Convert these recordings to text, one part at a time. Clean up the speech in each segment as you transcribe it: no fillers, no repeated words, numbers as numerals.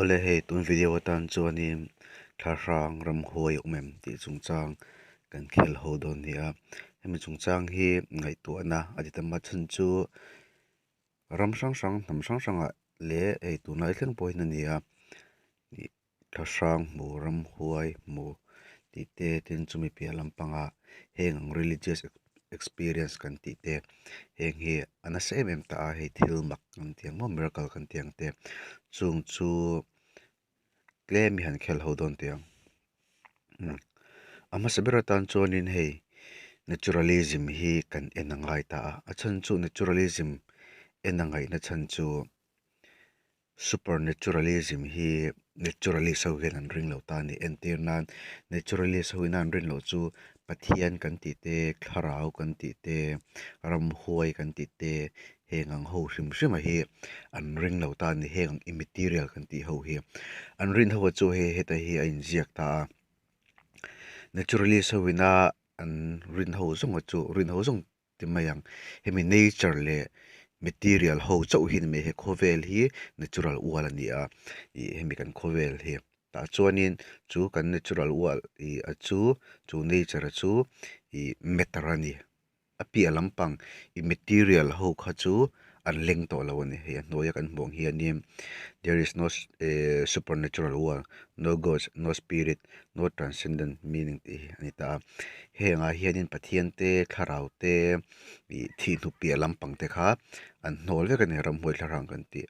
Awle hei tun video atan chuanin thlahrang ramhuai a awm em tih chungchang kan khel ho dawn a ni a hemi chungchang hi ngaihtuahna a ti tam a chhan chu ram hrang hrang hnam hrang hrangah leh hei tunlai thleng pawhin a ni a ih thlahrang hmu ramhuai hmu tih te tin chumi piah lampangah heng ang religious experience kan tih te heng hi a nasa em em ta a hei thil mak kan tih ang maw miracle kan tih ang te chung chu tlem hi han khel ho dawn teh ang a hmasa ber atan chuanin hei naturalism hi kan en a ngai ta a a chhan chu naturalism en a ngaihna chhan chu. Supernaturalism hi naturalist ho hian an ring lo ta a ni. Entir nan naturalist ho ina an rin loh chu Pathian kan tih te, thlarau kan tih te, ramhuai kan tih te heng ang ho hrim hrim a hi an ring lo ta a ni. Heng ang immaterial kan tih ho hi an rin ho chu hei heta hi a inziak ta a. Naturalist ho ina an rin ho zawng a chu rin ho zawng. ti mai ang hemi nature leh material ho chauh hi ni mai he khawvel hi natural world a ni a ih hemi kan khawvel hi tah chuanin chu kan natural world ih a chu chu nature a chu ih matter a ni a piah lampang ih material ho kha chu an leng tawh lo a ni hei a hnuaia kan hmuh ang hianin there is no eh supernatural world no gods no spirit no transcendent meaning tih hi a ni ta a hengah hianin Pathian te thlarau te ih thih hnu piah lampang te kha an hnawl vek a ni ramhuai thlarang kan tih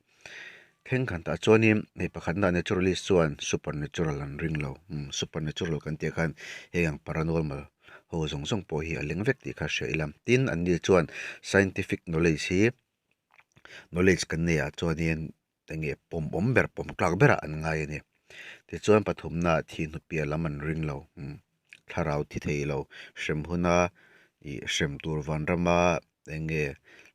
thleng khan tah chuanin hei pakhatna naturalist chuan supernatural an ring lo umm supernatural kan tih ah khan heng ang paranormal ho zawng zawng pawh hi a leng vek tih kha hria ila tin an ni chuan scientific knowledge hi knowledge kan neih ah chuanin enge pawm awm ber pawm tlak berah an ngai a ni tichuan pathumna thih hnu piah lam an ring lo umm thlarau thi thei lo hrem huna ih hrem tur vanrama enge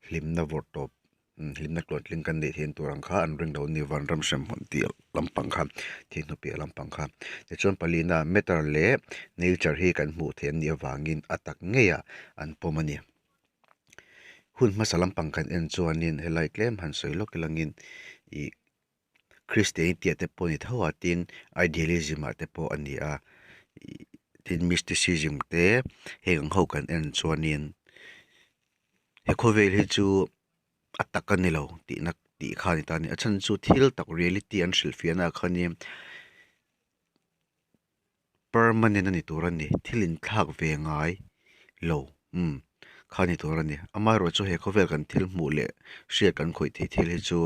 hlimna vawrh tawp umm hlimna tluantling kan neih theih tur ang kha an ring lo a ni vanram hrem hmun tih lampang kha thih hnu piah lampang kha tichuan palina matter leh nature hi kan hmuh theih an nih avangin a tak ngeiah an pawm a ni. Hun hmasa lampang kan en chuanin helai tlem han sawi lawk ilangin ih Kristianity ah te pawh a ni tho a tin idealism ah te pawh a ni a ih tin mysticism te heng ang ho kan en chuanin he khawvel hi chu a tak a ni lo tihna tih kha a ni ta a ni a chhan chu thil tak reality an hrilhfiahna ah khanin. Permanent a ni tur a ni thil inthlak ve ngai lo umm kha a ni tur a ni amaherawh chu he khawvel kan thil hmuh leh hriat kan khawih theih thil hi chu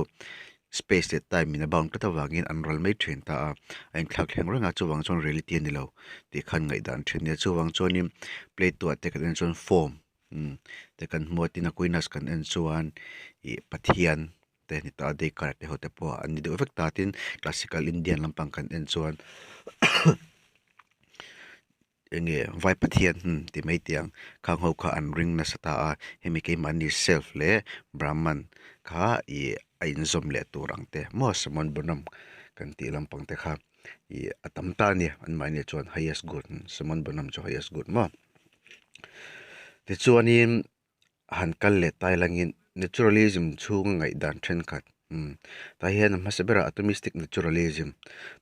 space leh time in a bound tlat avangin an ral mai thin ta a a inthlak thleng reng a chuvang chuan reality a ni lo tih khan ngaihdan thin a nia chuvang chuanin Plato ah te kan en chuan form umm te kan hmu a tin Aquinas kan en chuan ih Pathian. te ni ta a Descartes te ho te pawh an ni deuh vek ta tin classical Indian lampang kan en chuan eng nge vai pathian hmm ti mai tih ang khang ho kha an ring nasa ta a hemi keimahni self leh Brahman kha ih a inzawm leh tur ang te maw Summon Bonham kan tih lampang te kha ih a tam ta a ni anmahni chuan highest good Summon Bonham chu highest good maw tichuanin. han kal leh tai langin naturalism chhunga ngaihdan thenkhat umm tah hian a hmasa berah atomistic naturalism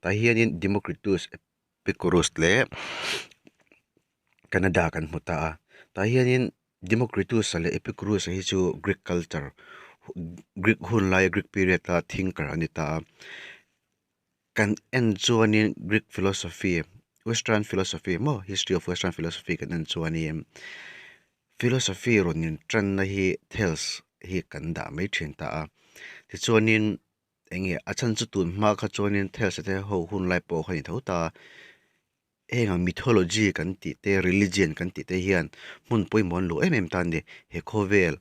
tah hianin Democritus Epicurus leh Canada kan hmu ta a tah hianin Democritus-a leh Epicurus-a hi chu Greek culture Greek hun laia Greek period a thinker a ni ta a. Kan en chuanin Greek philosophy, western philosophy maw history of western philosophy kan en chuanin philosophy rawn intanna hi Thales hi kan dah mai thin ta a. Tichuanin eng nge a chhan chu tun hma kha chuanin Thales te ho hun lai pawh kha a ni tho ta a, heng ang mythology kan tih te religion kan tih te hian hmun pawimawh an luh em em ta a ni. He khawvel.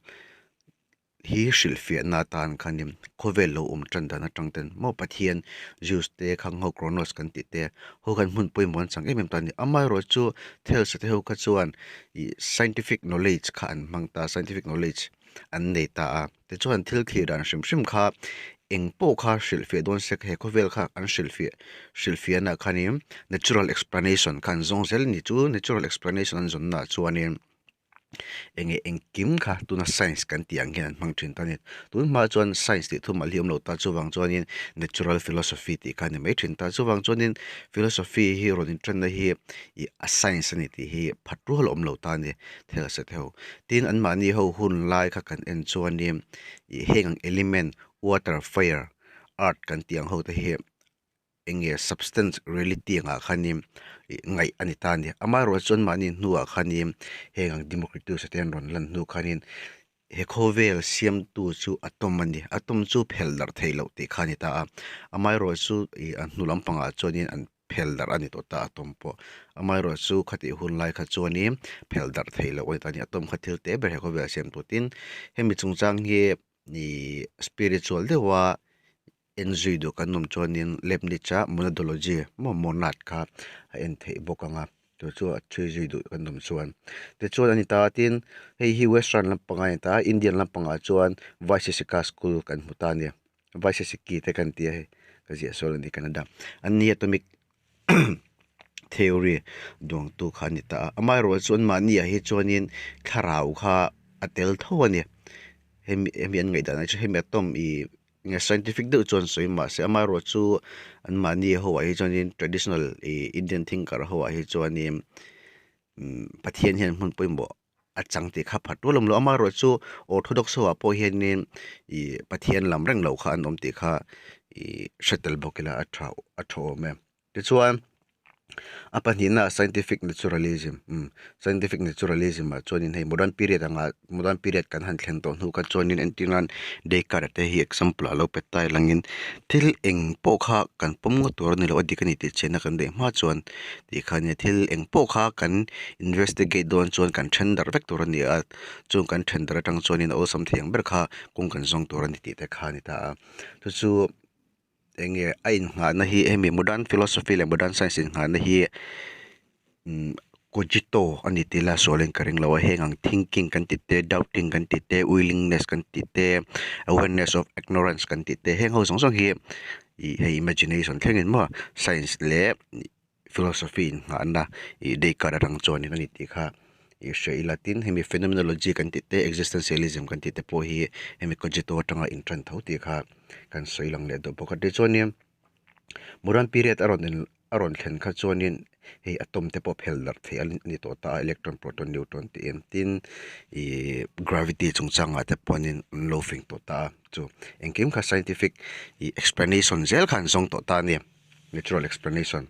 Hi hrilhfiahna atan khanin khawvel lo awm tan dan atang ten maw Pathian Zeus te khang ho Kronos kan tih te ho khan hmun pawimawh an chang em em ta a ni. Amaherawh chu Thales te ho kha chuan ih scientific knowledge kha an hmang ta a scientific knowledge an nei ta a tichuan thil thlir dan hrim hrim kha eng pawh kha hrilhfiah dawn se he khawvel kha an hrilhfiah hrilhfiahna khanin natural explanation kha an zawng zel a ni chu natural explanation an zawnnaah chuanin. Enge engkim kha tuna science kan tih ang hian an hmang thin ta a ni. Tun hma chuan science tih thu mal hi awm lo ta, chuvang chuanin natural philosophy tih kha a ni mai thin ta. Chuvang chuanin philosophy hi rawn intranna hi ih a science a ni tih hi phat rual a awm lo ta a ni Thales-a te ho. Tin, anmahni ho hun lai kha kan en chuanin ih heng ang element water, fire, earth kan tih ang ho te hi eng nge substance reality angah khanin ih ngaih a ni ta a ni. Amaherawhchu chuan mahni hnuah khanin heng ang Democritus te an rawn lan hnu khanin he khawvel siamtu chu atom a ni. Atom chu phel darh theih loh tih kha a ni ta a. Amaherawhchu ih a hnu lampangah chuanin an phel darh a ni tawh ta atom pawh. Amaherawhchu khatih hun lai kha chuanin phel darh theih loh a ni ta a ni. Atom kha thil te ber he khawvel siamtu tin hemi chungchang hi ih spiritual deuha En zui duh kan awm chuanin Leibniz-a monadology maw monad kha a en theih bawk ang a, chu chu a chhui zui duh kan awm chuan. Tichuan a ni ta a, tin hei hi western lampangah a ni ta a, Indian lampangah chuan Vaisesika school kan hmu ta a ni. Vaisesiki te kan ti a hei ka ziah sawn a ni Kannada. An ni atomic theory duangtu kha a ni ta a, amaherawhchu anmahniah hi chuanin thlarau kha a tel tho a ni. Hemi hemi an ngaihdan ah chuan hemi atom ih Nge scientific deuh chuan sawi mahse amaherawhchu anmahni ho ah hi chuanin traditional ih Indian thinker ho ah hi chuanin umm Pathian hian hmun pawimawh a chang tih kha phat rual awm lo amaherawhchu orthodox ho ah pawh hianin ih Pathian lam reng loh kha an awm tih kha ih hre tel bawk ila a tha a tha awm e. Tichuan, a pahnihna scientific naturalism, umm scientific naturalism ah chuanin hei modern period anga modern period kan han thlen tawh hnu kha chuanin entir nan Descartes te hi example ah lo pe ta langin thil eng pawh kha kan pawm ngawt tur a ni lo a dik a ni tih chhiatna kan neih hma chuan tih kha nia thil eng pawh kha kan investigate dawn chuan kan then darh vek tur a ni a, chung kan then darh atang chuanin a awlsam thei ang ber kha kawng kan zawng tur a ni tih te kha a ni ta a, chu chu. Eng nge a innghahna hi hemi modern philosophy leh modern science innghahna hi umm cogito a ni tih ila sualin ka ring lo a heng ang thinking kan tih te doubting kan tih te willingness kan tih te awareness of ignorance kan tih te heng ho zawng zawng hi ih hei imagination thlengin maw science leh philosophy innghahna ih Descartes atang chuanin a ni tih kha ih hria ila tin hemi phenomenology kan tih te existentialism kan tih te pawh hi hemi cogito atanga intan tho tih kha kan sawi lang leh deuh bawk a tichuanin modern period a rawn in a rawn thlen kha chuanin hei atom te pawh phel darh theih a ni tawh ta a electron proton neutron tih en tin ih gravity chungchangah te pawhin an lo fing tawh ta a chu engkim kha scientific ih explanation zel kha an zawng tawh ta a ni. Natural explanation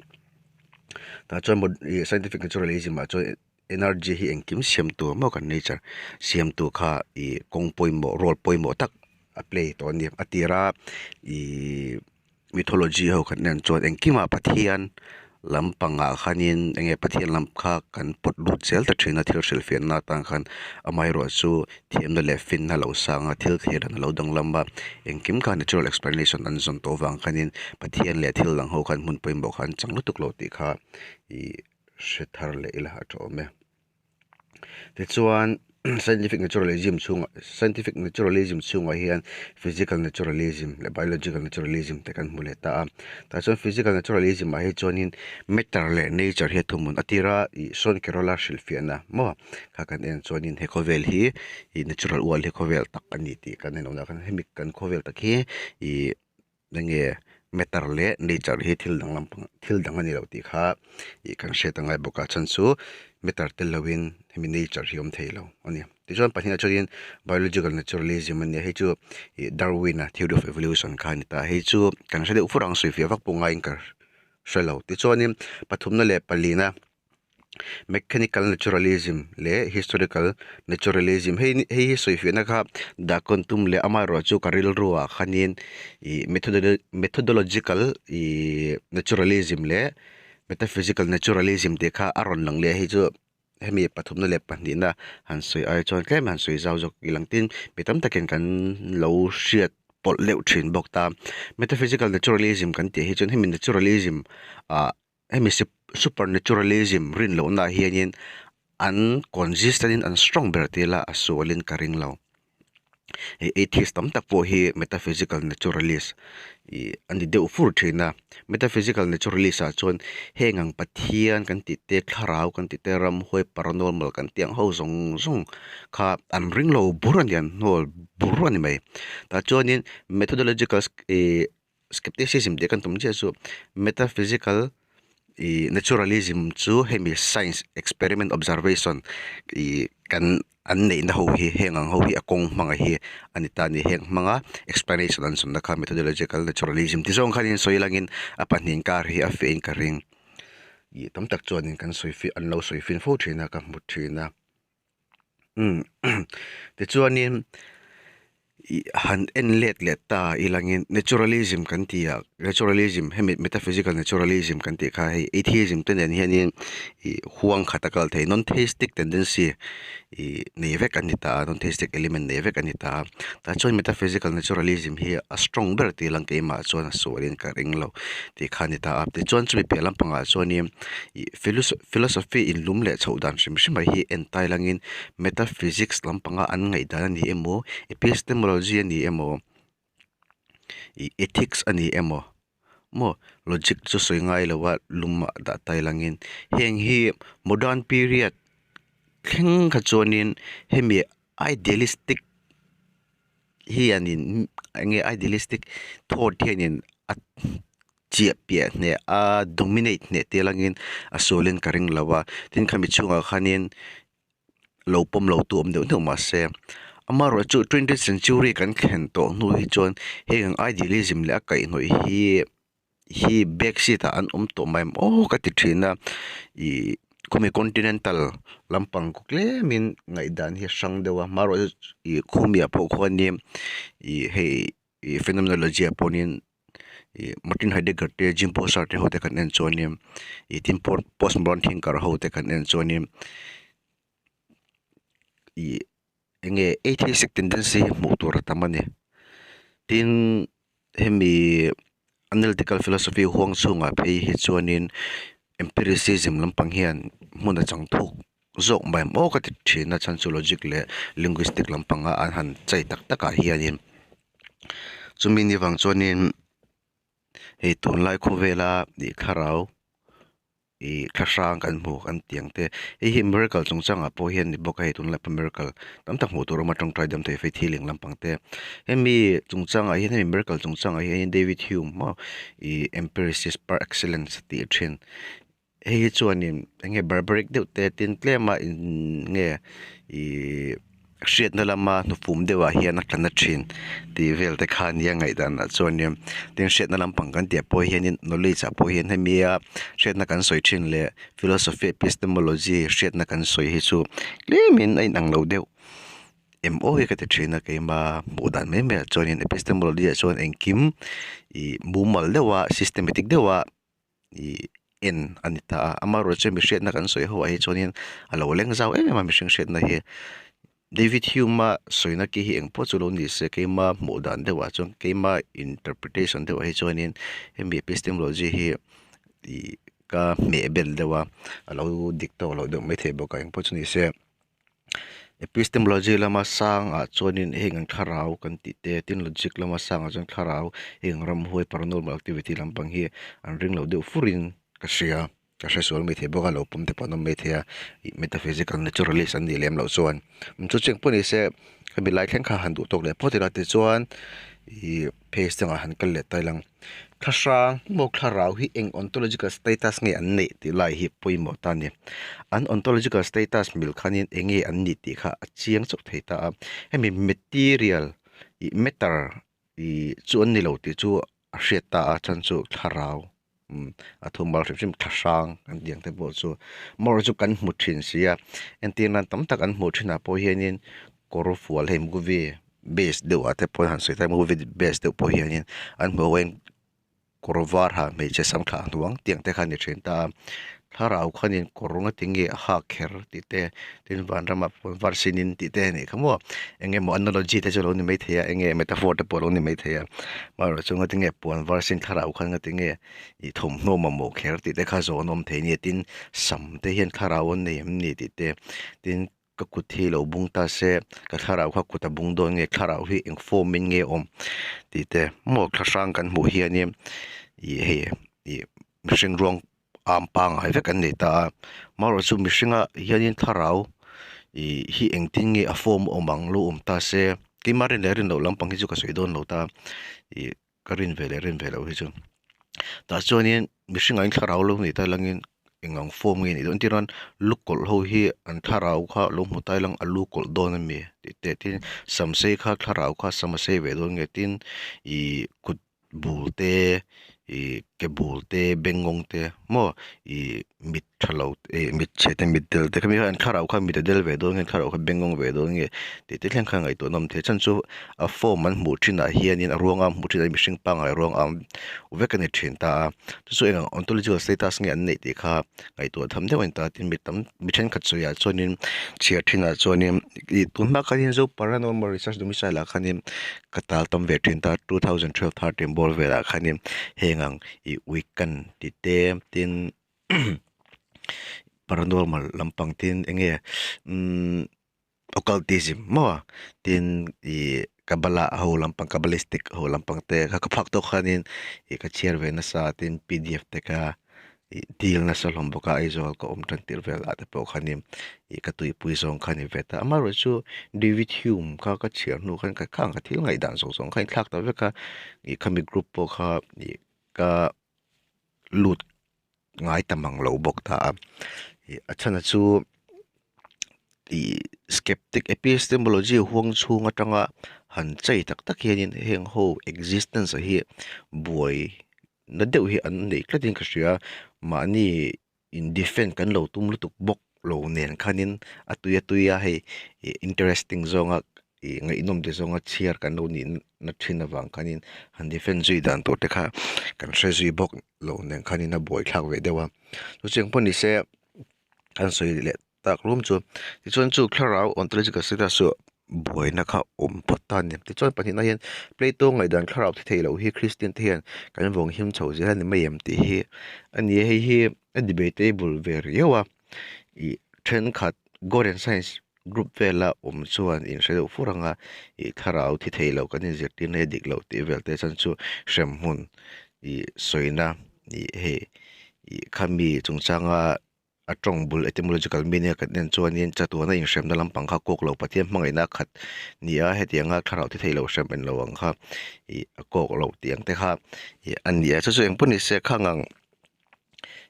tah chuan mod ih scientific naturalism ah chuan energy hi engkim siam tur maw kan nature siam tu kha ih kawng pawimawh role pawimawh tak a play tawh a ni a tira ih mythology ho khan en chuan engkimah Pathian lampangah khanin eng nge Pathian lam kha kan pawt lut zel ta thin a thil hrilhfiahna atan khan amaherawhchu thiamna leh finna lo sang a thil thlir dan a lo danglam a engkim kha natural explanation an zawn tawh avang khanin Pathian leh thil dang ho khan hmun pawimawh kha an chang lutuk lo tih kha ih hre thar leh ila a tha awm e. Tichuan scientific naturalism chhungah scientific naturalism chhungah hian physical naturalism leh biological naturalism te kan hmu leh ta a tah chuan physical naturalism ah hi chuanin matter leh nature hi a thuhmun a tir a ih Sean Carroll a hrilhfiahna maw kha kan en chuanin he khawvel hi ih natural world hi khawvel tak a ni tih kan en awm dan hemi kan khawvel tak hi ih enge matter leh nature hi thil dang lampang thil dang a ni lo tih kha ih kan hriat angai bawk a chhan chu matter tel lovin hemi nature hi a awm thei lo a ni tichuan pahnih ah chuanin biological naturalism a nia hei chu ih Darwin-a theory of evolution kha a ni ta hei chu kan hre deuh fur ang sawi fiah vak pawh ngaiin ka hre lo tichuanin pathumna leh palina. Mechanical naturalism leh historical naturalism hei hei hi sawi fiahna kha dahkawn tum leh amaherawhchu ka rilru ah khanin ih methodological ih naturalism leh metaphysical naturalism tih kha a rawn lang leh a hei chu hemi pathumna leh pahnihna han sawi ai chuan tlem han sawi zau zawk i lang tin mi tam takin kan lo hriat pawlh deuh thin bawk ta metaphysical naturalism kan tih hi chuan hemi naturalism ah. Hemi supernaturalism rin lohna ah hianin an consistent in an strong ber tih lah a sualin ka ring lo. Hei atheist tam tak pawh hi metaphysical naturalist ih a ni deuh fur thin a. Metaphysical naturalist ah chuan heng ang Pathian kan tih te thlarau kan tih te ramhuai paranormal kan tih ang ho zawng zawng kha an ring lo bur a ni an hnawl bur a ni mai. Tah chuanin methodological ih Skepticism tih kan tum chiah chu metaphysical ih naturalism chu hemi science experiment observation ih kan an neihna ho hi heng ang ho hi a kawng hmanga hi a ni ta a ni heng hmanga explanation an sawn na kha methodological naturalism ti zawng khanin sawi langin a pahnih inkar hi a fiahin ka ring ih tam tak chuanin kan sawi fiah an lo sawi fin fo thin a ka hmu thin a. Umm tichuanin ih han en let leh ta ilangin naturalism kan tih ah naturalism hemi metaphysical naturalism kan tih kha hei atheism te nen hianin ih huang khat a kal thei non theistic tendency ih nei vek an ni ta a non theistic element nei vek an ni ta a tah chuan metaphysical naturalism hi a strong ber tih lang keimah chuan a sualin ka ring lo tih kha a ni ta a tichuan chumi piah lampangah chuanin ih Philosophy inlum leh chhoh dan hrim hrim a hi en tai langin metaphysics lampanga an ngaihdan a ni emaw, epistemology a ni emaw, ih ethics a ni emaw maw logic chu sawi ngai lo a lum ah dah tai langin heng hi modern period thleng kha chuanin hemi idealistic hianin eng nge idealistic thought hianin a chiah piah hneh a dominate hneh te langin a sualin ka ring lo a tin khami chhungah khanin lo pawm lo tu awm deuh deuh mahse amaherawh chu twentieth century kan thlen tawh hnu hi chuan heng idealism leh a kaihhnawih hi hi back seat ah an awm tawh mai maw ka ti thin a ih khawmi continental lampang khaw tlemin ngaihdan hi a hrang deuh a hmarawh chu ih khawmiah pawh khuanin ih hei ih phenomenology ah pawhin ih Martin Heidegger te Jean Paul Sartre te ho te kan en chuanin ih tin post modern thinker ho te kan en chuanin ih eng nge atheistic tendency hi hmuh tur a tam a ni tin hemi analytical philosophy huang chhungah phei hi chuanin empiricism lampang hian hmun a chang thuk zawk mai maw ka ti thin a chhan chu logic leh linguistic lampanga an han chei tak takah hianin chumi ni vang chuanin hei tunlai khawvela ih thlarau. Ih thlahrang kan hmu kan tih ang te hei hi miracle chungchangah pawh hian ni bawk a hei tunlai pawh miracle tam tak hmuh tur a awm a tawngtai dam thei faith healing lampang te hemi chungchangah hian hemi miracle chungchangah hian David Hume maw ih empiricist par excellence tih thin hei hi chuanin eng nge barbaric deuh te tin tlem a in nge ih. Hriatna lama hnufum deuhah hian a tla na thin tih vel te kha nia ngaihdanah chuanin tin hriatna lampang kan tih ah pawh hianin knowledge ah pawh hian hemi a hriatna kan sawi thin leh philosophy epistemology hriatna kan sawi hi chu tlemin a inang lo deuh em aw hi ka ti thin a keima hmuh dan mai mai ah chuanin epistemology ah chuan engkim ih mumal deuha systematic deuha. Ih en a ni ta a amaherawh chu mihriatna kan sawi ho ah hi chuanin a lo leng zau em em a mihring hriatna hi David Hume a sawina ki hi engpawh chu lo ni se keima hmuh dan deuh ah chuan keima interpretation deuh ah hi chuanin hemi epistemology hi ih ka hmeh bel deuh a a lo dik tawk loh deuh maithei bawk a engpawh chu ni se. Epistemology lama sangah chuanin heng ang thlarau kan tih te tin logic lama sangah chuan thlarau heng ramhuai paranormal activity lampang hi an ring lo deuh furin ka hria ka hre sual maithei bawk a lo pawm te pawh an awm maithei a ih metaphysical naturalist an nih lem loh chuan chu chiang pawh ni se hemi lai thleng kha han duh tawk leh phawt ila tichuan ih phase dangah han kal leh ta ila ang. Thlahrang maw thlarau hi eng ontological status nge an neih tih lai hi pawimawh ta a ni. An ontological status mil khanin eng nge an nih tih kha a chiang chauh thei ta a. Hemi material ih matter ih chu an ni lo tih chu a hriat ta a chhan chu thlarau umm a thumal hrim hrim thlahrang an tih ang te pawh chu amaherawhchu chu kan hmu thin si a entir nan tam tak an hmuh thinah pawh hianin kawr fual hei movie base deuh ah te pawh han sawi ta movie base deuh pawh hianin an hmuh hian kawr var ha hmeichhe sam thlah hnuang tiang te kha a ni thin ta a thlarau khanin kawr nga tinge a hak kher tih te tin vanram ah pawh var sin in tih te a nih kha maw eng emaw analogy te chu a lo ni maithei a eng nge metaphor te pawh a lo ni maithei a amaherawhchu chu nga tinge puan var sin thlarau khan nga tinge ih thawmhnaw mamawh kher tih te kha zawn a awm thei a ni tin sam te hian thlarau an nei em ni tih te tin. Ka kut hi lo bung ta se, ka thlarau kha kut a bung dawn nge, thlarau hi eng form in nge awm tih te maw thlahrang kan hmuh hianin ih hei ih mihring ruang am pangngai vek an nei ta a, amaherawhchu mihringa hianin thlarau ih hi engtin nge a form awm ang lo awm ta se, keimah rin leh rin loh lampang hi chu ka sawi dawn lo ta ih. Ka rin ve leh rin ve loh hi chu tah chuanin mihring ah hian thlarau lo nei ta langin eng ang form nge nih dawn entir nan lu kawlh ho hi an thlarau kha lo hmu ta ilang a lu kawlh dawn a mi tih te tin sam sei kha thlarau kha sam a sei ve dawn nge tin ih kut bul te ih ke bul te bengngawng te maw ih mit tha lo ih mit chhe te mit del te khami khan thlarau kha mit a del ve dawn nge thlarau kha bengngawng ve dawn nge tih te thleng khan ngaihtuah nawm thei a chhan chu a form an hmuh thin ah hianin a ruang am hmuh thin ah hian mihring pangngai ruang am vek a ni thin ta a chu chu eng ang ontological status nge an neih tih kha ngaihtuah tham deuh a ni ta tin mi tam mi thenkhat sawi ah chuanin chhiar thin ah chuanin ih tun hma khanin zo paranormal research domicile ah khanin ka tal tam ve thin ta 2012 13 bawr velah khanin heng ang ih weekend tih te tin. Paranormal lampang tin eng nge umm occultism maw tin ih kabbalah ho lampang kabbalistic ho lampang te kha ka phak tawk khanin ih ka chhiar ve nasa tin pdf te kha ih dil nasa hlawm bawk a Aizawl ka awm tan tirh velah te pawh khanin ih ka tuipui zawng kha a ni ve ta amaherawhchu David Hume kha ka chhiar hnu khan ka khang ka thil ngaihdan zawng zawng kha a inthlak ta vek a ih khami group pawh kha ih ka. Lut ngai ta mang lo bawk ta a ih a chhan a chu ih skeptic epistemology huang chhung atanga han chei tak tak hianin heng ho existence ah hi buai na deuh hi an nei tlatin ka hria mahni in defend kan lo tum lutuk bawk lo nen khanin a tui a tui a hei ih interesting zawnga ih ngaihnawm te zawnga chhiar kan lo nih na thin avang khanin han defend zui dan tur te kha kan hre zui bawk lo nen khanin a buaithlak ve deuh a chu chiang pawh ni se an sawi leh tak rum chu tichuan chu thlarau ontological status chu buaina kha awm phawt ta a ni tichuan pahnihna hian Plato ngaihdan thlarau thi theih loh hi Christian te hian kan vawng him chho zel a ni mai em tih hi a ni a hei hi a debatable ve riau a ih thenkhat God and science group vela awm chuan inhre deuh fur ang a ih thlarau thi theih loh kan inzirtir na hi a dik loh tih vel te chuan chu hremhmun ih sawina ih hei ih khami chungchanga. A tawng bul etymological meaning a kan en chuanin chatuana inhremna lampang kha kawk lo Pathian hmangaihna a khat ni a, hetianga thlarau thi theih lo hrem en lo ang kha ih a kawk lo tih ang te kha ih a ni a, chu chu engpawh ni se khang ang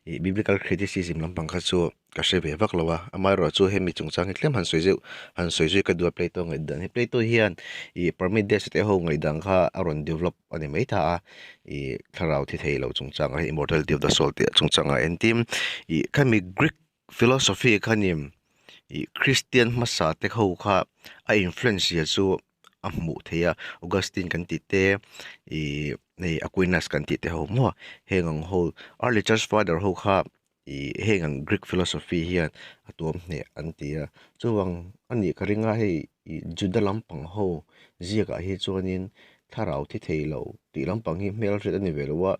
ih biblical criticism lampang kha chu ka hre ve vak lo a, amaherawhchu hemi chungchang hi tlem han sawi zeuh han sawi zui ka duh a Plato ngaihdan hi Plato hian ih Parmenides te ho ngaihdan kha a rawn develop a ni mai ta a ih thlarau thi thei lo chungchang ah immortality of the soul tih chungchang ah entin ih khami greek philosophy khanin ih christian hmasa te ho kha a influence zia chu a hmuh theih a augustine kan tih te ih hei aquinas kan tih te ho maw heng ang ho early church father ho kha ih heng ang greek philosophy hian a tuam hneh an ti a chuvang a nih ka ring a hei ih juda lampang ho ziakah hi chuanin thlarau thi thei lo tih lampang hi hmel hriat a ni ve lo a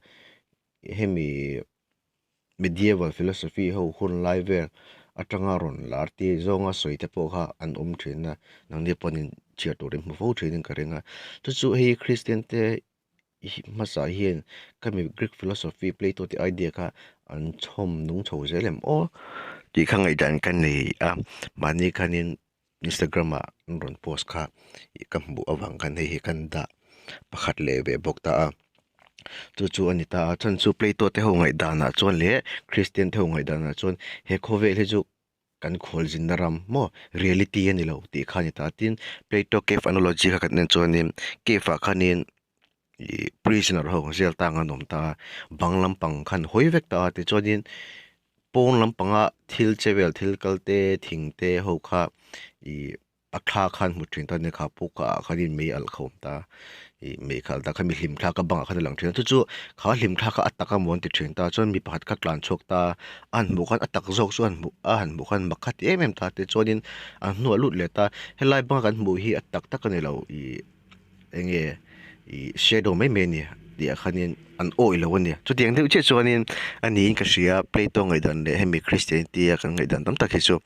hemi medieval philosophy ho hun lai vel atanga rawn lar tir zawnga sawi te pawh kha an awm thin a nangni pawhin chhiar turin hmu fo thinin ka ring a chu chu hei christian te. Hmasa hian khami Greek philosophy Plato te idea kha an chhawm nung chho zel em aw tih kha ngaihdan ka nei a mahni khanin Instagram ah an rawn post kha ih ka hmuh avang khan hei hi kan dah pakhat leh ve bawk ta a chu chu a ni ta a chhan chu Plato te ho ngaihdan ah chuan leh Christian te ho ngaihdan ah chuan he khawvel hi chu. Kan khualzinna ram maw reality a ni lo tih kha a ni ta a tin Plato cave analogy kha kan en chuanin cave ah khanin ih prisoner ho jail tang an awm ta a bang lampang khan hawi vek ta a tichuanin pawn lampanga thil che vel thil kal te thing te ho kha ih. A thla khan hmu thin ta nia kha puk ah khanin mei alh kha awm ta ih mei kha alh ta kha mi hlim thla ka bangah khan a lang thin a chu chu kha hlim thla kha a tak a maw an ti thin ta chuan mi pakhat kha tlan chhuak ta a han hmuh khan a tak zawk chu a han hmuh a han hmuh khan mak kha ti em em ta tichuanin a hnuah lut leh ta helai banga kan hmuh hi a tak tak a ni lo ih eng nge ih shadow mai mai a ni. tihah khanin an awih lo a ni. Chutiang deuh chiah chuanin a niin ka hria Plato ngaihdan leh hemi Christianity a kan ngaihdan tam tak hi chu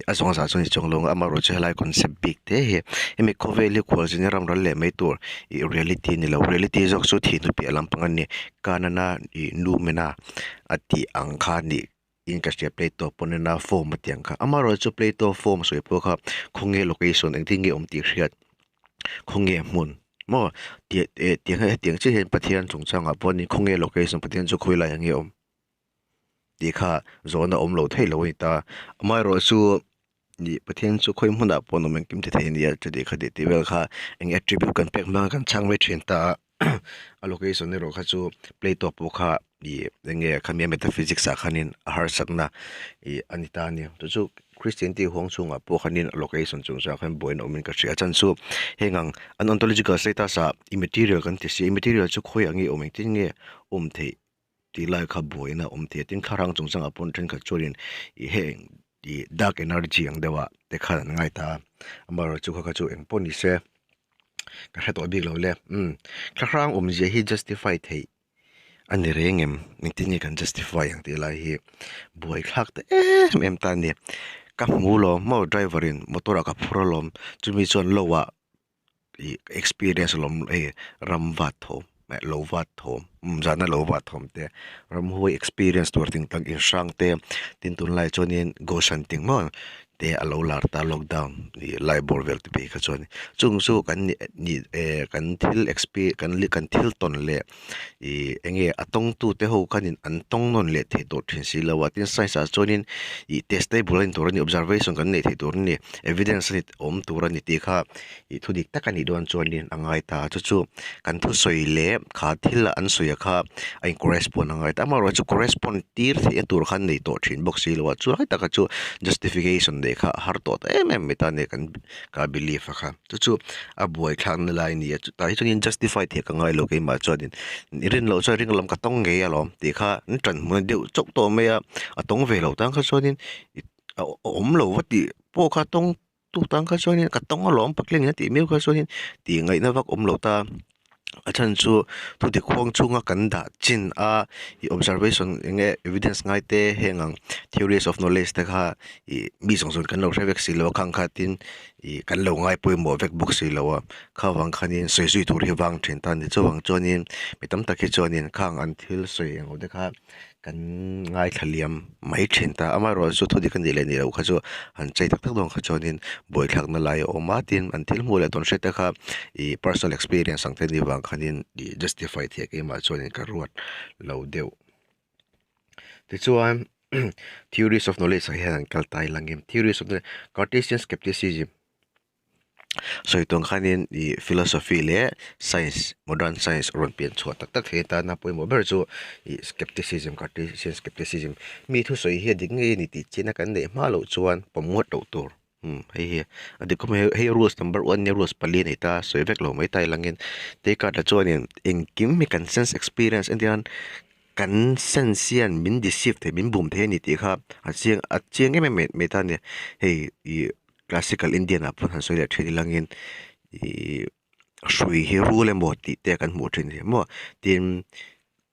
a zawng zah chuan ni chuang lo ang amaherawhchu helai concept bik te hi hemi khawvel hi khualzina ram ral leh mai tur ih reality a ni lo reality zawk chu thih hnu piah lampang a ni Kanana ih Numena a tih ang kha a nih in ka hria Plato pawn ina form a tih ang kha amaherawhchu Plato form sawi pawh kha khawnge location engtin nge awm tih hriat khawnge hmun maw tih eh tiang hetiang chiah hian Pathian chungchangah pawh ni khawnge location Pathian chu khawi laiah nge awm tih kha zawhna awm lo theih lo a ni ta amaherawhchu ih Pathian chu khawi hmunah pawh an awm engkim ti thei a nia chuti kha tih tih vel kha eng attribute kan pek hmang a kan chhang mai thin ta a a location erawh kha chu Plato pawh kha ih eng nge khami a metaphysics ah khanin a harsatna ih a ni ta a ni chu chu Christian tih huang chhungah pawh khanin a location chung chuan khan buaina awmin ka hria a chhan chu heng ang an ontological status ah immaterial kan ti si immaterial chu khawiah nge awm engtin nge awm theih tih lai kha buaina awm thei a tin thlarang chung changah pawn thenkhat chuanin ih heng ih dark energy ang deuh ah te khan an ngai ta a amaherawhchu kha kha chu eng pawh ni se ka hre tawh bik lo le umm thlahrang awmzia hi justify theih a ni reng em engtin nge kan justify ang tih lai hi buaithlak ta em em ta a ni ka hmu lawm maw driver in motor ah ka phur alawm chumi chuan lo ah ih experience alawm hei ram vat thawm eh lo vat thawm umm zana lo vat thawm te ramhuai experience tur ting tak inhrang te tin tunlai chuanin goshen ting maw te a lo lar ta lockdown ih lai bawr vel te phei kha chuan chung chu kan nih nih eh kan thil expe kan kan thil tawn leh ih eng nge a tawng tu te ho khanin an tawng nawn leh thei tawh thin si lo a tin science ah chuanin ih testable a ni tur a ni observation kan neih theih tur a ni evidence a ni awm tur a ni tih kha ih thu dik tak a nih dawn chuanin a ngai ta chu chu kan thusawi leh kha thil an sawi kha a in correspond a ngai ta amaherawhchu correspond tir theihna tur khan nei tawh thin bawk si lo a chulai taka chu justification neih kha a har tawh ta em em mai ta a ni kan ka belief a kha chu chu a buaithlakna lai a ni a chutah hi chuanin justify theih ka ngai lo keimah chuanin i rin loh chuan ring lam ka tawng ngei alawm tih kha an ṭan hmun deuh chauh tawh mai a a tawng ve loh tan kha chuanin a awm lo va tih pawh kha tawng tu tan kha chuanin ka tawng alawm patling a tih miau kha chuanin tih ngaihna vak awm lo ta a chhan chu thudik huang chhunga kan dah chin a ih observation eng nge evidence ngai te heng ang theories of knowledge te kha ih mi zawng zawng kan lo hre vek si lo a khang kha tin ih kan lo ngai pawimawh vek bawk si lo a kha vang khanin sawi zui tur hi vang thin ta a ni chuvang chuanin mi tam tak hi chuanin khang an thil sawi eng te kha Kan ngaithla liam mai thin ta amaherawhchu chu thudik a nih leh nih loh kha chu han chei tak tak dawn kha chuanin buaithlakna lai a awm a tin an thil hmuh leh tawn hriat te kha ih personal experience ang te ni vang khanin ih justify theih keimah chuanin ka ruat lo deuh. Tichuan theories of knowledge ah hian an kal ta ilangin theories of knowledge Cartesian scepticism. Sawi tuang khanin ih philosophy leh science modern science rawn pian chhuah tak tak thei atana pawimawh ber chu ih scepticism cartesian scepticism mi thusawi hi a dik ngei a ni tih chiahna kan neih hma loh chuan pawm ngawt loh tur umm hei hi a dik khawp mai hei rules number one nia rules pali a nei ta sawi vek lo mai ta ilangin Descartes ah chuanin engkim hi kan sense experience entir nan kan sense hian min deceive thei min bum thei a ni tih kha a chiang a chiang em em mai ta a ni hei ih. Classical Indian ah pawh han sawi leh thin ilangin ihh hrui hi rul emaw tih te kan hmuh thin hi maw tin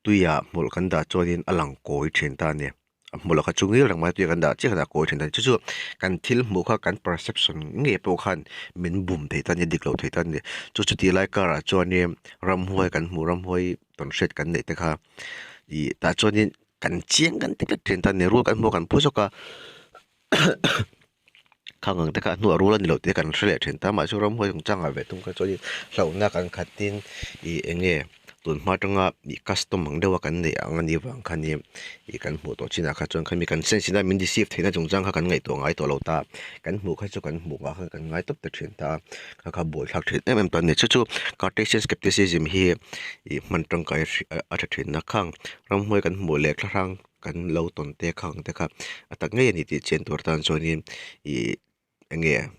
tuiah hmawlh kan dah chuanin a lang kawi thin ta a ni a hmawlh kha chu ngil reng mai tuiah kan dah chiah khan a kawi thin ta a ni chu chu kan thil hmuh kha kan perception ngei pawh khan min bum thei ta a ni dik loh thei ta a ni chu chuti lai karah chuanin ramhuai kan hmuh ramhuai tawnhriat kan neih te kha ih tah chuanin kan chiang kan ti tlat thin ta a ni rul kan hmuh a kan phu zawk a. Khang ang te kha a hnuah rul a ni loh tih kan hre leh thin ta mahse ramhuai chung changah ve thung kha chuanin hlauhna kan khatin ih eng nge tun hma atanga ih custom ang deuha kan neih ang a nih vang khanin ih kan hmuh tawh chinah kha chuan khami kan sense ina min deceive theihna chung chang kha kan ngaihtuah ngai tawh lo ta kan hmuh kha chu kan hmuh ngah khan kan ngai tawp ta thin ta kha kha buaithlak thin em em ta a ni chu chu cartesian scepticism hi ih hman tangkai a tha thin a khang ramhuai kan hmuh leh thlahrang. Kan lo tawn te kha ang te kha a tak ngei a ni tih chian tur tan chuanin ih eng nge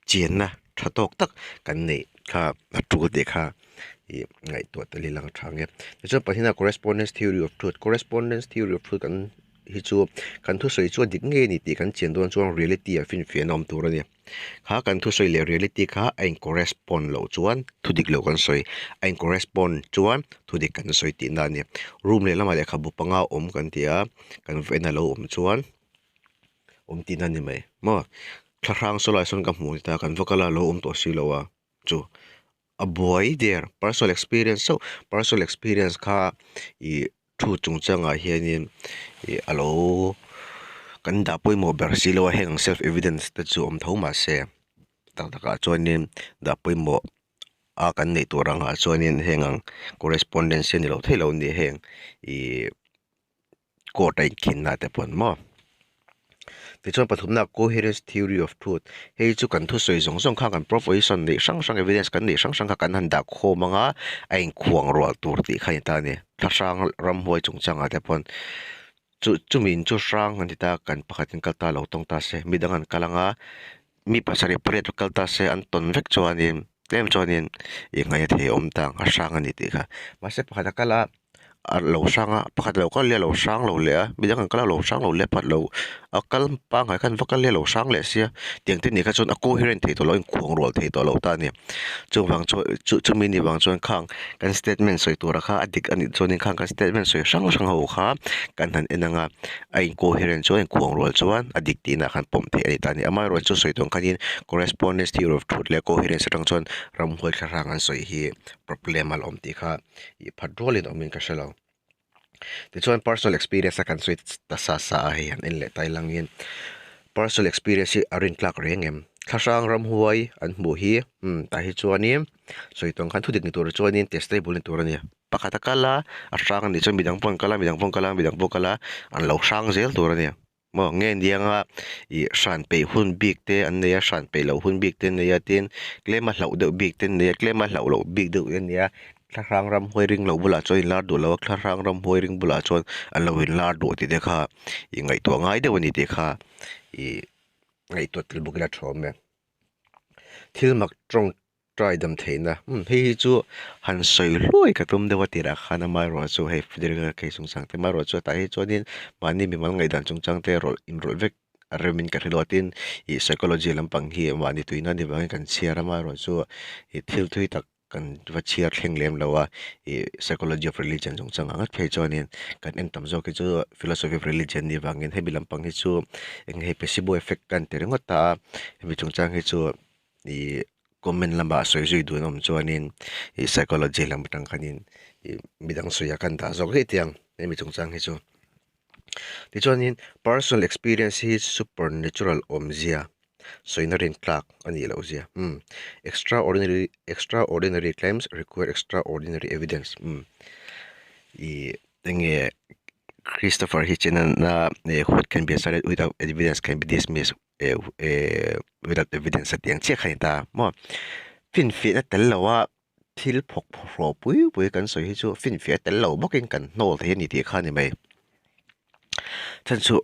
chianna tha tawk tak kan neih kha a tul tih kha ih ngaihtuah tel ila a tha ang e. Tichuan pahnih a correspondence theory of truth correspondence theory of truth kan. hi chu kan thusawi chu a dik ngei a ni tih kan chian dawn chuan reality ah finfiahna awm tur a ni. Kha kan thusawi leh reality kha a in correspond loh chuan thu dik loh kan sawi, a in correspond chuan thu dik kan sawi tihna a ni. Room lehlamah lehkhabu panga awm kan ti a, kan vawiin a lo awm chuan awm tihna a ni mai maw. Thlahrang saw lai sawn ka hmuh ta kan va kal a lo awm tawh si lo a chu a buai der personal experience chauh personal experience kha ih thu chungchangah hianin ih a lo kan dah pawimawh ber si lo a heng self evidence te chu awm tho mahse tak takah chuanin dah pawimawh a kan neih tur angah chuanin heng ang correspondence hi a ni lo thei lo a ni heng ih. Court a inkhinna te pawh an maw. Tichuan pathumna coherence theory of truth hei chu kan thusawi zawng zawng kha kan proposition neih hrang hrang evidence kan neih hrang hrang kha kan han dah khawm anga a inkhuang rual tur tih kha a ni ta a ni. Thlahrang ramhuai chungchangah te pawn chu chumi in chu hrang an ti ta kan pakhatin kal ta lo tawng ta se midang an kal anga mi pasarih pariat kal ta se an tawn vek chuanin tlem chuanin ih ngaihna thei a awm ta ang a hrang a ni tih kha mahse pakhat a kal a. a lo hrang a pakhat lo kal leh a lo hrang lo leh a midang an kal a lo hrang lo leh a pakhat lo a kal pangngai khan va kal leh a lo hrang leh sia tiang te nih kha chuan a coherent thei tawh lo a inkhuang rual thei tawh lo ta a ni chuvang chuan chu chumi ni vang chuan khang kan statement sawi tura kha a dik a nih chuanin khang kan statement sawi hrang hrang ho kha kan han en ang a a in coherent chuan a inkhuang rual chuan a dik tihna khan pawm theih a ni ta a ni amaherawhchu sawi tur ang khanin correspondence theory of truth leh coherence atang chuan ramhuai thla hrang an sawi hi problem a la awm tih kha. Ih phat rualin awmin ka hre lo. Tichuan personal experience a kan sawi ta sa sa a hei han en leh ta ila angin personal experience hi a rin tlak reng em? Thlahrang ramhuai an hmuh hi umm tah hi chuanin sawi tawng khan thudik ni tur chuanin testable ni tur a ni. Pakhat a kal a, a hrang a nih chuan midang pawh an kal a, midang pawh an kal a, midang pawh an kal a, an lo hrang zel tur a ni. Maw nge nianga ih hran peih hun bik te an nei a hran peih loh hun bik te an nei a tin tlema hlauh deuh bik te an nei a tlema hlauh loh bik deuh te an nei a thlahrang ramhuai ring loh bulah chuan inlar duh lo a thlahrang ramhuai ring bulah chuan an lo inlar duh tih te kha ih ngaihtuah ngai deuh a ni tih kha ih ngaihtuah tel bawk ila tha awm e thil mak tawng try dam theihna umm hei hi chu han sawi hluai ka tum deuh a tirah khan amaherawh chu hei Federal case chungchang te amaherawh chu tah hi chuanin mahni mimal ngaihdan chungchang te rawlh inrawlh vek a remin ka hre lo a tin ih psychology lampang hi mahni tuina ni vangin kan chhiar a amaherawh chu ih thil thui tak kan va chhiar thleng lem lo a ih psychology of religion chungchang ang ngawt phei chuanin kan en tam zawk hi chu philosophy of religion ni vangin hemi lampang hi chu eng nge placebo effect kan ti ringawt ta a hemi chungchang hi chu. Ih comment lamah sawi zui dun awm chuanin ih psychology lam atang khanin ih midang sawi a kan dah zawk daih tih ang hemi chungchang hi chu. Tichuanin personal experience hi supernatural awmzia sawina rin tlak a nih loh zia umm extraordinary extraordinary claims require extraordinary evidence umm ih enge Christopher Hitchens-a what can be asserted without evidence can be dismissed. Without evidence a tih ang chiah kha a ni ta maw finfiahna tel lo a thil phawk phawh pui pui kan sawi hi chu finfiah tel lo bawkin kan hnawl thei a ni tih kha a ni mai chhan chu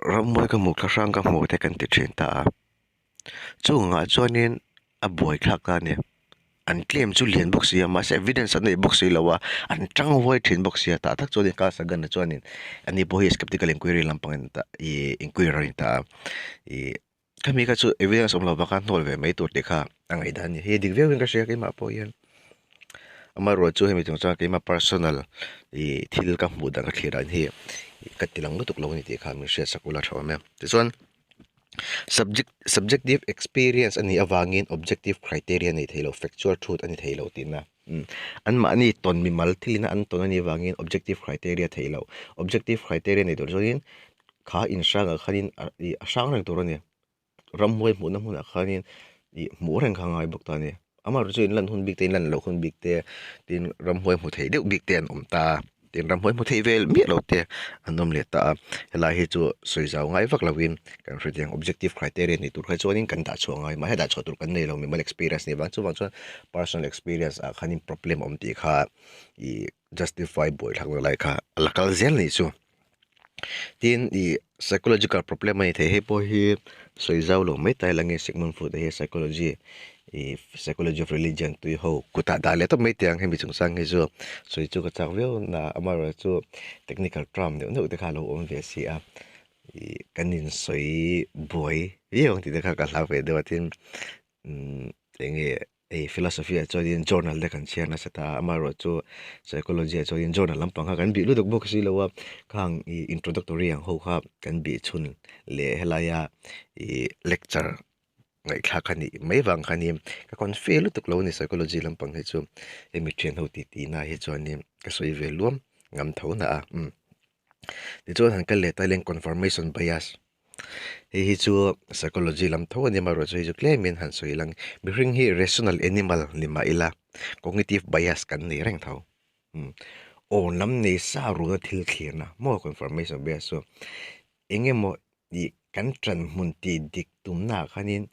rammawi ka hmuh thlahrang ka hmuh te kan ti thin ta a chungah chuanin a buaithlak ta a ni. An claim chu lian bawk si a mahse evidence an nei bawk si lo a an tang huai thin bawk si a tah tak chuan Carl Sagan a chuanin ani pawh hi skeptical inquiry lampang a ni ta ih inquirer a ni ta a ih khami kha chu evidence awm lo bak a hnawl ve mai tur tih kha a ngaihdan a ni hei dik viau in ka hria keimah pawh hian amaherawhchu chu hemi chungchang keimah personal ih thil ka hmuh dan ka thlir dan hi ka ti lang lutuk lo a ni tih kha min hriatsak ula tha awm e tichuan. Subject subjective experience a nih avangin objective criteria a nei thei lo factual truth a ni thei lo tihna umm anmahni tawn mimal thilina an tawn a nih avangin objective criteria theih loh objective criteria nei tur chuanin kha in hrangah khanin ih a hrang reng tur a ni ramhuai hmuhna hmunah khanin ih hmuh reng kha a ngai bawk ta a ni amaherawhchu chu inlan hun bik te inlan loh hun bik te tin ramhuai hmu thei deuh bik te an awm ta a. Tin ramhuai hmu theih vel miah lo te an awm leh ta a, helai hi chu sawi zau ngai vak lovin kan hre thei ang objective criteria ni tur kha chuanin kan dah chhuah ngai mahse dah chhuah tur kan nei lo mimal experience nih vang chuvang chuan personal experience ah khanin problem a awm tih kha ih justify buai thlak na lai kha a la kal zel anih chu. Tin ih psychological problem a ni thei hei pawh hi sawi zau lo mai ta ila nge Sigmund Freud a hi psychology. Ih psychology of religion tui ho kutah dah leh tawp mai teh ang hemi chungchang hi chu sawi chu ka chak viau na amaherawhchu technical term neuh neuh te kha a lo awm ve si a ih kan insawi buai viau ang tih te kha ka hlau ve deuh a tin umm eng nge hei philosophy ah chuanin journal te kan chhiar nasa ta a amaherawhchu psychology ah chuanin journal lampang kha kan bih lutuk bawk si lo a khang ih introductory ang ho kha kan bih chhun leh helaia ih lecture. Ngaihthlak a nih mai vang kha ni ka confi lutuk lo a ni psychology lampang hi chu hemi thian ho titi na hi chuanin ka sawi ve luam ngam tho na a umm tichuan han kal leh ta hian confirmation bias hei hi chu psychology lam tho a ni amaherawhchu hei chu tlemin han sawi lang mihring hi rational animal ni mah ila cognitive bias kan nei reng tho umm awn lam nei sa runa thil thlirna maw confirmation bias chu eng emaw ih kan ṭan hmun tih dik tumnaah khanin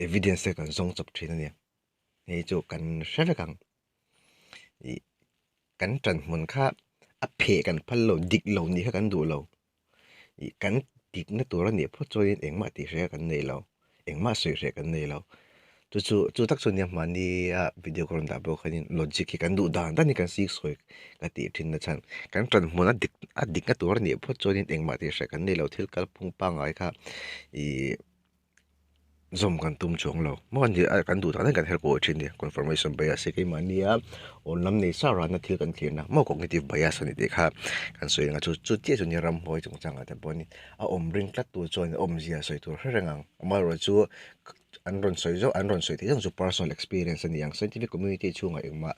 evidence te kan zawng chawp ṭhin a ni. Hei chu kan hre vek ang. Ih kan ṭan hmun kha a pheh kan phal lo, dik lo nih kha kan duh lo. Ih kan dikna tur a nih phawt chuanin engmah tih hreh kan nei lo, engmah sawi hreh kan nei lo. Chu chu chu tak chu nia mahnia video ka rawn dah pawh khanin logic hi kan duh dan dan hi kan sik sawi ka tih thin na chhan kan ṭan hmun a dik a dikna tur a nih phawt chuanin engmah tih hreh kan nei lo thil kalphung pangngai kha ihh zawm kan tum chuang lo maw ni a kan duh dan dan kan her kuah thin a ni confirmation bias hi keimahnia awn lam nei sa rana thil kan thlirna maw cognitive bias a ni tih kha kan sawi ang a chu chu chiah chu nia ramhuai chungchangah te pawh ni a awm ring tlat tur chuan awmzia sawi tur hre reng ang amaherawhchu An rawn sawi zawk an rawn sawi theih zawk chu personal experience a ni ang scientific community chhungah engmah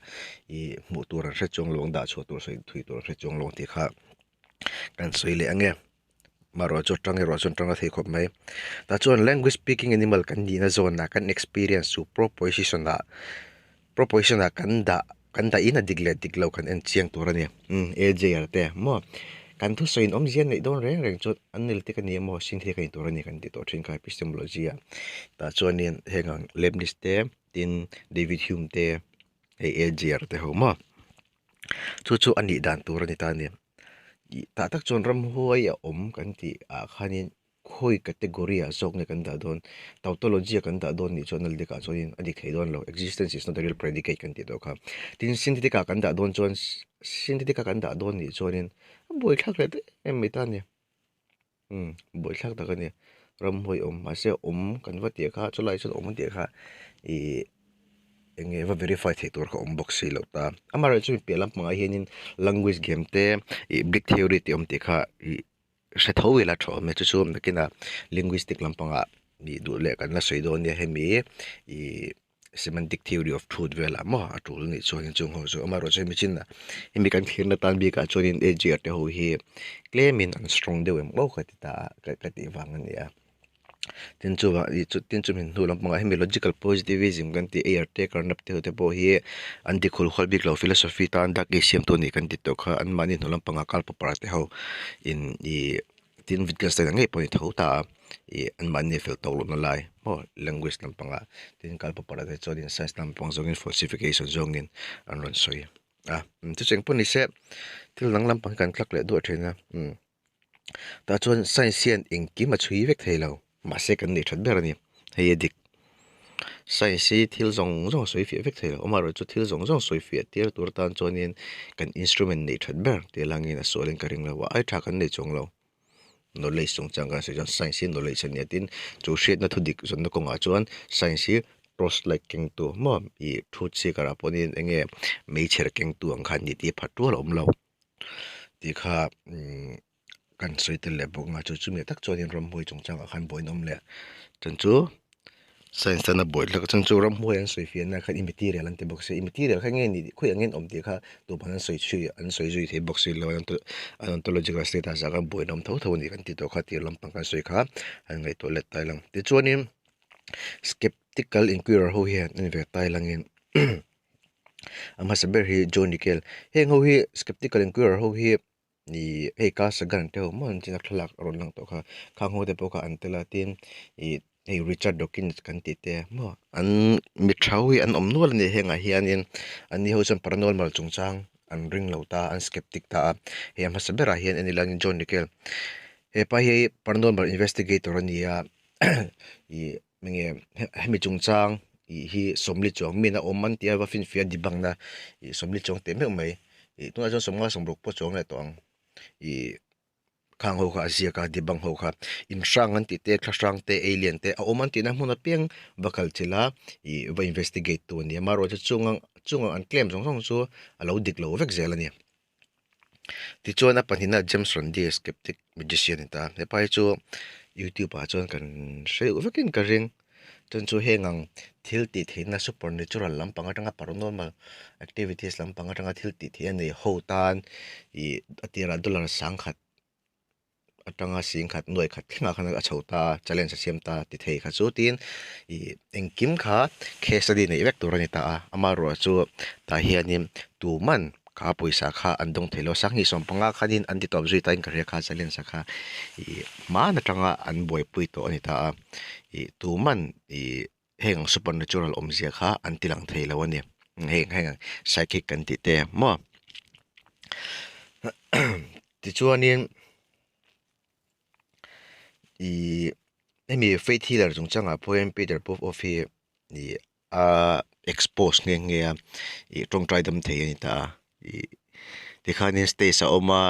ih hmuh tur an hre chuang lo ang dah chhuah tur sawi thui tur an hre chuang lo ang tih kha kan sawi leh ang e marawh chu atang erawh chuan tanga thei khawp mai tah chuan language speaking animal kan nihna zawnah kan experience chu proposition ah proposition ah kan dah kan dah in a dik leh dik lo kan en chiang tur a ni umm AJR te maw kan thusawi in awmzia neih dawn reng reng chuan an nel te ka ni emaw sin thei ka ni tur a ni kan tih tawh thin kha epistemology ah tah chuanin heng ang Leibniz te tin David Hume te hei AJR te ho maw chu chu a nih dan tur a ni ta a ni ih tah tak chuan ramhuai a awm kan tih ah khanin. Khawi category ah zawk nge kan dah dawn? Tautology a kan dah dawn nih chuan a dik ah chuanin a dik thei dawn lo. Existence is not a real predicate kan tih tawh kha. Tin, synthetic ah kan dah dawn chuan synthetic a kan dah dawn nih chuanin a buaithlak leh daih em mai ta a ni. Umm, buaithlak tak a ni. Ramhuai awm, mahse awm kan va tih kha chulai chuan awm a tih kha ih eng nge va verify theih tur kha awm bawk si lo ta. Amaherawhchu piah lampangah hianin language game te ih big theory tih awm tih kha ih Hre tho ila tha awm e, chu chu nakinah linguistic lampangah nih duh leh kan la sawi dawn nia hemi ih semantic theory of truth velah maw a tul nih chuanin chung ho chu amaherawhchu hemi chinah hemi kan thlirna tan bikah chuanin AGR te ho hi tlemin an strong deuh em aw ka ti ta a ka tih vang a ni a. Tin chuvang ih chu tin chumi hnu lampangah hemi logical positivism kan tih air te karnap te ho te pawh hi an ti khul khual bik lo philosophy tan dark age siamtu a nih kan ti tawh kha anmahni hnu lampangah Karl Popper te ho in ih tin Wittgenstein ang ngei pawh a ni tho ta a ih anmahni fel tawk lohna lai maw language lampangah tin Karl Popper te chuanin science lampang zawngin falsification zawngin an rawn sawi a chu cheng pawh ni se thil dang lampang hi kan tlak leh duah thin a umm. Tah chuan science hian engkim a chhui vek thei lo mahse kan neih that ber a ni hei a dik science hi thil zawng zawng a sawi fiah vek thei lo amaherawhchu thil zawng zawng sawi fiah tir tur atan chuanin kan instrument neih that ber tih langin a sualin ka ring lo a ai tha kan nei chuang lo knowledge chungchang kan sawi chuan science hi knowledge a nia tin chu hriatna thu dik zawnna kawngah chuan science hi torch light kengtu maw ih thu chhiar ah pawhin eng nge meichher kengtu ang kha a ni tih a phat rual a awm lo. Tih kha umm kan sawi tel leh bawk a chu chumi tak chuanin ramhuai chungchangah khan buaina awm leh chuan chu science tana buai hlek chuan chu ramhuai an sawi fiahna khan i material an ti bawk sia i material kha nge ni khawiah nge an awm tih kha tuman an sawi chhui an sawi zui thei bawk si lo a an ontological status ah khan buaina awm tho tho a ni kan tih tawh kha tir lampang kan sawi kha an ngaihtuah let tai lang tichuanin skeptical inquirer ho hian an inve tai langin. A hmasa ber hi John Nickel heng ho hi skeptical inquirer ho hi ih hei Carl Sagan te ho maw an china thlalak a rawn lang tawh kha khang ho te pawh kha an tel a tin ih hei Richard Dawkins kan tih te maw an mi tha ho hi an awm nual a ni hengah hianin an ni ho chuan paranormal chungchang an ring lo ta an skeptic ta a hei a hmasa berah hian en ila John Nickel hepa hi paranormal investigator a ni a ih eng nge hemi chungchang. Ih hi 40 chuang min a awm an tia va finfiah debunk na ih 40 chuang teh meuh mai ih tunah chuan 50 60 pawh chuang leh tawh ang ih khang ho kha a ziak a debunk ho kha inhrang an tih te thla hrang te alien te a awm an tihna hmun apiang va kal chilh a ih va investigate tu a ni a amaherawhchu chung ang chung ang an claim zawng zawng chu a lo dik lo vek zel a ni. Tichuan a pahnihna James Randi skeptic magician a ni ta hepa hi chu youtube ah chuan kan hre deuh vekin ka ring chuan chu heng ang thil tih theihna supernatural lampang atanga paranormal activities lampang atanga thil tih theih a nei ho tan ih a tirah dollar sangkhat. atanga sing khat nuai khat thlengah khan a chho ta a challenge a siam ta ti thei kha chu tin ih engkim kha case study neih vek tur a ni ta a amaherawh chu tah hianin tuman kha pawisa kha an dawng thei lo a sanghnih 15 khanin an ti tawp zui ta in ka hria kha challenge a kha ih hman atanga an buaipui tawh a ni ta a ih tuman ih heng supernatural awmzia kha an ti lang thei lo a ni heng heng psychic kan tih te maw tichuanin ih hemi faith healer chungchangah pawh hian Peter Popoff hi ih a expose nghe nghe a ih tawngtai dam thei a ni ta a ih tikhanin stage a awm a.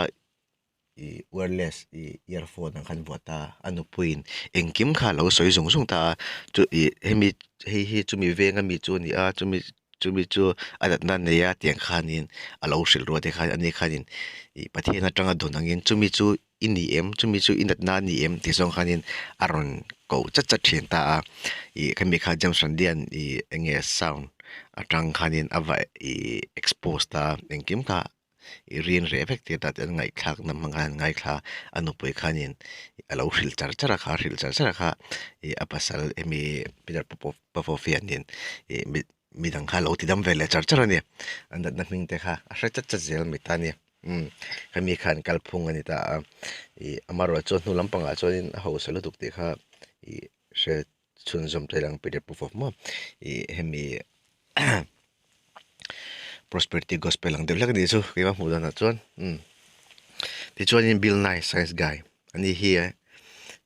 Ih wireless ih earphone ang khan vuah ta a nupuiin engkim kha a lo sawi zung zung ta a chu ih hemi hei hi chumi veng ami chu a ni a chumi chumi chu a natna a nei a tiang khanin a lo hrilh rual te khan ani khanin ih Pathian atanga dawn angin chumi chu i ni em chumi chu i natna a ni em tih zawng khanin a rawn koh chat chat thin ta a ih khami kha James Randian ih eng nge sound atang khanin a va ih expose ta a engkim kha. I rin reh vek tir ta tih an ngaihthlakna hmang khan an ngaithla a nupui khanin a lo hrilh char char a kha a hrilh char char a kha ih a pasal emi Peter Popoff hianin ih mi midang kha a lo ti dam ve leh char char a ni a natna hming te kha a hre chat chat zel mai ta a ni umm hemi khan kalphung a ni ta a ih amaherawhchu chu hnu lampangah chuanin a hausa lutuk tih kha ih hre chhunzawm ta ilang Peter Popoff maw ih hemi prosperity gospel ang deuh hlek a nih chu keimah hmuh danah chuan umm tichuanin Bill Nye science guy ani hi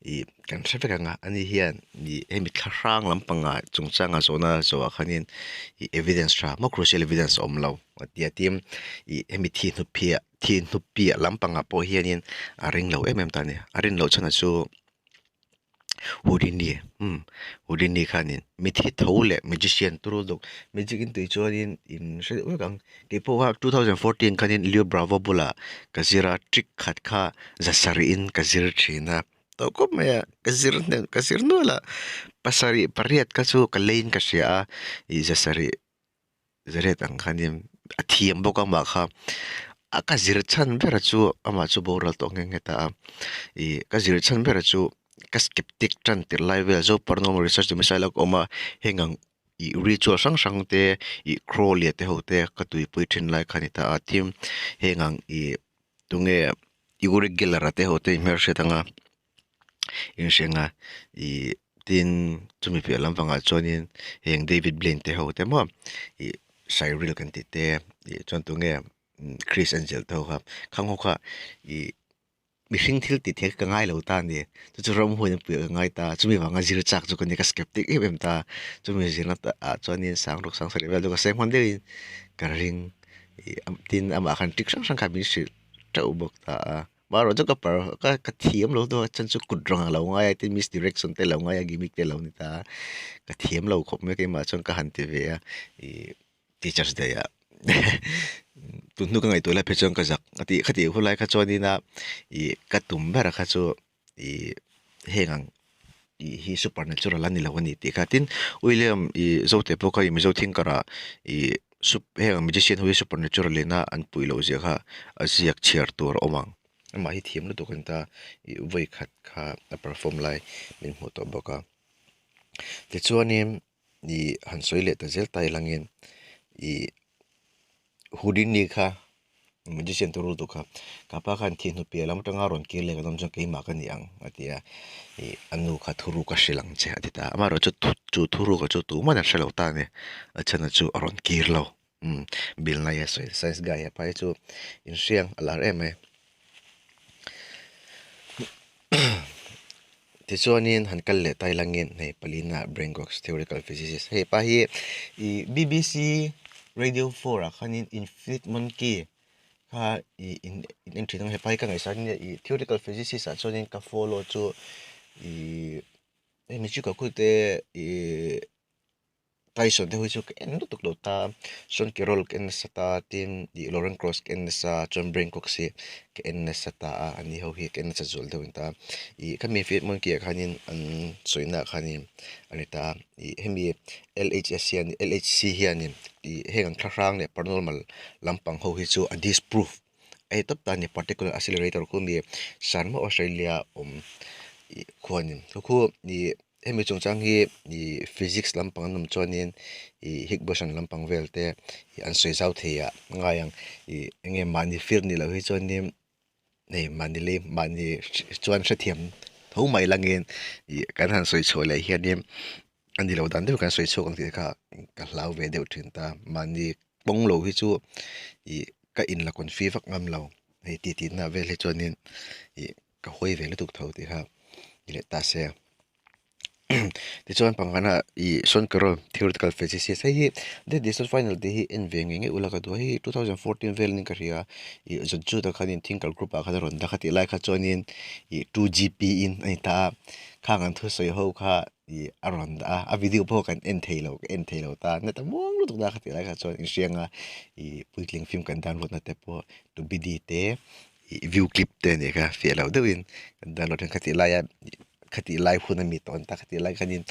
ih kan hre vek ang a ani hian ih hemi thla hrang lampangah chungchanga zawhna zawhah khanin ih evidence tha maw crucial evidence a awm lo a ti a tin ih hemi thi hnu phiah thi hnu piah lampangah pawh hianin a ring lo em em ta a ni a rin loh chhan ah chu. Houdini umm Houdini khanin mithi tho leh magician turu dawk magic in tui chuanin in hre deuh vek ang keipawh kha 2014 khanin Leo Bravo bulah ka zir a trick khat kha za sarih in ka zir thin a tawh khawp mai a ka zir hnem ka zir nual a pasarih pariat kha chu ka leiin ka hria a ih za sarih Zariat ang khanin a thiam bawk a amah kha a ka zir chhan ber chu amah chu boral tawh nghe nghe ta a ih ka zir chhan ber chu ka skeptic tan tirh lai vel zo paranormal research tih hmasa ila ka awm a heng ang ih ritual hrang hrang te ih crawley te ho te ka tuipui thin lai kha a ni ta a tin heng ang ih tunge Uri Geller a te ho te hmelhriat anga. Inhrenga ih tin chumi piah lampangah chuanin heng David Blaine te ho te maw ih Cyril kan tih te ih chuan tunge Chris Angel te ho kha khang ho kha ih mihring thil tih theih ka ngai lo ta a ni chu chu ramhuai an puih ka ngai ta chumi vanga zir chak chu ka ni ka skeptic em em ta chumi zirna ah chuanin sang ruk sang sarih vel chu ka seng hman deuhin ka ring ih tin amah khan trick hrang hrang kha min hrilh teuh bawk ta a. Marawh chu ka par ka ka thiam lo deuh a chuan chu kut rawng a lo ngai a tin misdirection te a lo ngai a gimmick te a lo ni ta a ka thiam lo khawp mai keimah chuan ka han ti ve a ih teachers day ah tun hnu ka ngaihtuah lai phei chuan ka zak a tih khatih hun lai kha chuanin a ih ka tum ber kha chu ih heng ang ih hi supernatural a ni lo a ni tih kha tin William ih Zote pawh kha ih Mizo thinker ah ih. Sup heng magician ho hi supernatural ina an puih loh zia kha a ziak chhiar tur a awm ang amah hi thiam lutuk a ni ta ih vawi khat kha a perform lai min hmuh tawh bawk a tichuanin ih han sawi leh ta zel ta ilangin ih Houdini kha Magician te rul tu kha ka pa khan thih hnu piah lam atanga rawn kir leh ka dawm chuan keimah ka ni ang a ti a ih a nu kha thuruk a hrilh ang che a ti ta a amaherawhchu chu chu thuruk chu tuman an hrelo ta a ni a chhan chu a rawn kir lo umm Bill Nye a sawi science guy a pa hi chu inhriang a lar em mai. Tichuanin han kal leh ta ilangin hei palina Brain Cox theoretical physicist hei pa hi ih BBC Radio 4 ah khanin Infinite Monkey kha ih in en thin ang hepa hi ka ngaihsan ania ih theoretical physicist ah chuanin ka follow chu ih hei Michiko Kaku te ih. Tyson te hi chu ka en lutuk lo ta Sean Carroll ka en nasa ta tin ih Lauren Cross ka en nasa chuan Brain Cox hi ka en nasa ta a ani ho hi ka en nasa zual deuh a ni ta ih khami Fit Monkey ah khanin an sawina ah khanin a ni ta a ih hemi L_H_S hian L_H_C hianin ih heng an thlahrang leh paranormal lampang ho hi chu a disprove a ni tawp ta a ni particular accelerator khu mi Sharma Australia awm ih khuanin khu khu ih. Hemi chungchang hi ih physics lampang an awm chuanin ih higgs boson lampang vel te ih an sawi zau thei ah ngai ang ih eng nge mahni field ni loh hi chuanin hei mahni lei mahni chuan hrethiam tho mai langin ih kan han sawi chhuah leh hianin a ni loh dan deuh kan sawi chhuak ang tih kha ka hlau ve deuh thin ta mahni pawng lo hi chu ih ka in la confi vak ngam lo hei titi na vel hi chuanin ih. Ka hawi ve lutuk tho tih kha ni leh ta se. Tichuan pangngaina ih Sean Carroll theoretical physicist hei hi death decision final tih hi en ve ngei ngei ula ka duh a hei 2014 velin ka hria ih Zawtjuta khanin thinker group ah khan a rawn dah kha tih lai kha chuanin ih 2GP in a ni ta a khang an thusawi ho kha ih a rawn dah a a video pawh kan en thei lo ka en thei lo ta nata muang lutuk ta kha tih lai kha chuan inhriang a ih puitling film kan download na te pawh 2BD te. Ih view clip te a nih kha fiah loh deuhin kan download hian khatih laia khatih lai hun ami tawn ta khatih lai khanin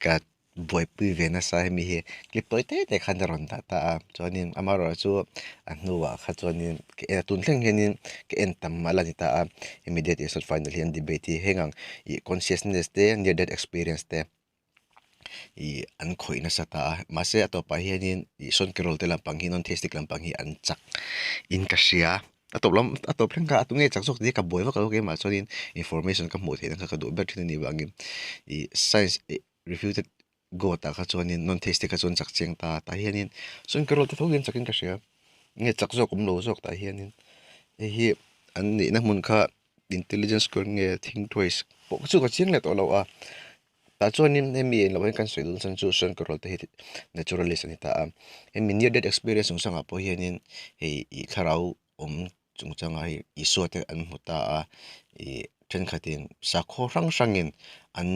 ka buaipui ve nasa hemi hi clip tawi te te khan a rawn dah ta a chuanin amaherawhchu a hnuah kha chuanin ka en a tun thleng hianin ka en tam a la ni ta a hemi date is not final hi an debate hi heng ang ih consciousness te near death experience te. Ih an khawih nasa ta a mahse a tawpah hianin ih sawn carol te lampang hi non theistic lampang hi an chak in ka hria a tawp lam a tawp thleng kha a tunge chak zawk tih hi ka buai vak lo keimah chuanin information ka hmuh theihna kha ka duh ber thin a nih vangin ih science ih refuted god ah kha chuanin non theistic kha chuan chak chiang ta tah hianin sawn carol te tho hian chakin ka hria nge chak zawk awm lo zawk tah hianin hei hi an nihna hmun kha intelligence square nge think twice pawh chu ka chiang leh tawh lo a. Tah chuanin hemi englo hian kan sawi dawn chuan chu Sean Carroll te hi naturalist a ni ta a, hemi near death experience chungchangah pawh hianin hei ih thlarau awm chungchangah hei Isua te an hmu ta a, ih thenkhatin sakhaw hrang hrangin an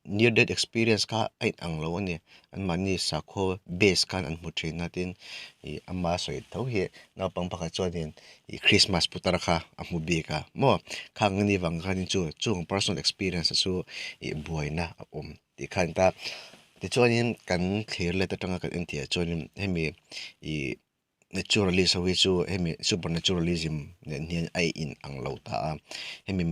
near death experience kha a inang lo a ni, anmahni sakhaw base khan an hmu thin a tin ih ama sawi tho hi naupang pakhat chuanin ih Christmas putar kha a hmu bik a maw khang ani vang khanin chu chung personal experience chu ih buaina a awm tih kha a ni ta tichuanin kan thlir let atanga kan en tih ah chuanin hemi ih naturalist ho hi chu hemi supernaturalism nen hian a in ang lo ta a hemi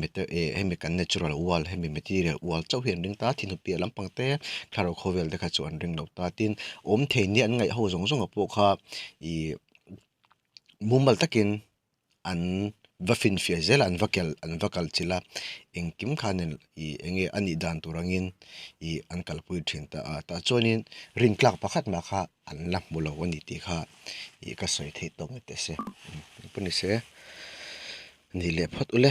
hemi kan natural world hemi material world chauh hi an ring ta a thinhu piah lampang te thlarau khawvel te kha chu an ring lo ta tin awm thei nia an ngaih ho zawng zawng ah pawh kha ih. Mumal takin an va finfiah zel a, an va kel an va kal chilh a, engkim khanin ih eng nge a nih dan tur angin ih an kalpui thin ta a, tah chuanin rin tlak pakhat mah kha an la hmu lo a ni tih kha ih ka sawi theih tawk ni teh se, engpawh ni se ni leh phawt ule.